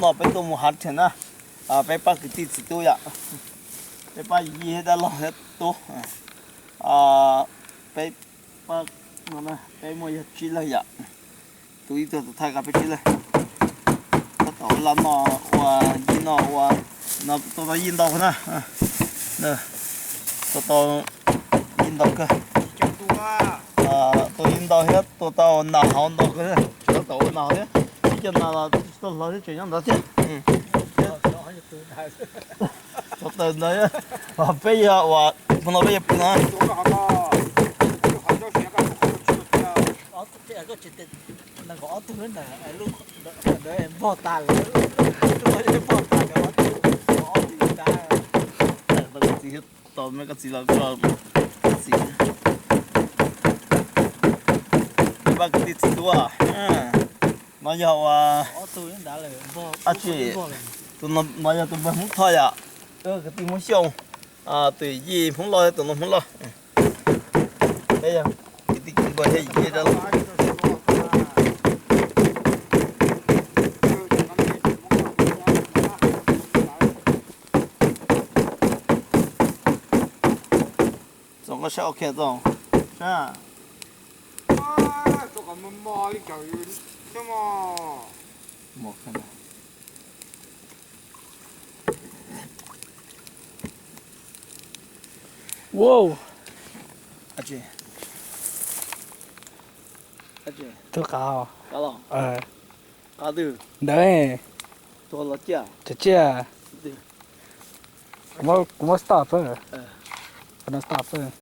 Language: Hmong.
No peb tuaj mus hav thiab na, peb pab kwv tij txiv tub yom, peb pab yij thiab dab laug thiab tub, peb pab, peb muaj yog tsib leeg yom, tus ib tug tus thaij ko peb tsib leeg. Tab tom ua laj no, ua yij no, ua, no tua tau yij ntau na, tua tau yij ntau kawg, tua yij ntau thiab tua tau nas hauv ntau kawg, tab tom ua nas thiab, ib co nas los tsis tau hlawv thiab tseem nyob ntawd thiab. Tau tawm ntawd, peb yog uas, no peb yog pw no. Ob tug ntawd npog tas lawm, npog tas lawm, ob tug ntawd. Txiv, tau me koj txiv los koj txiv, peb pab kwv tij txiv tub. No yog ua, tus no yog tus npawg Hmoob Thoj yom, kwv tij Hmoob Xyooj, tus yij Hmoob Lauj, tus no Hmoob Lauj. Peb yog kwv tij kwv npawg thiab yij dab laug. Txoos koj saib, ok txoos, saib. Wow. Tub qav. Ntawd, tso tsiaj. Kuv muab stop, kuv muab stop.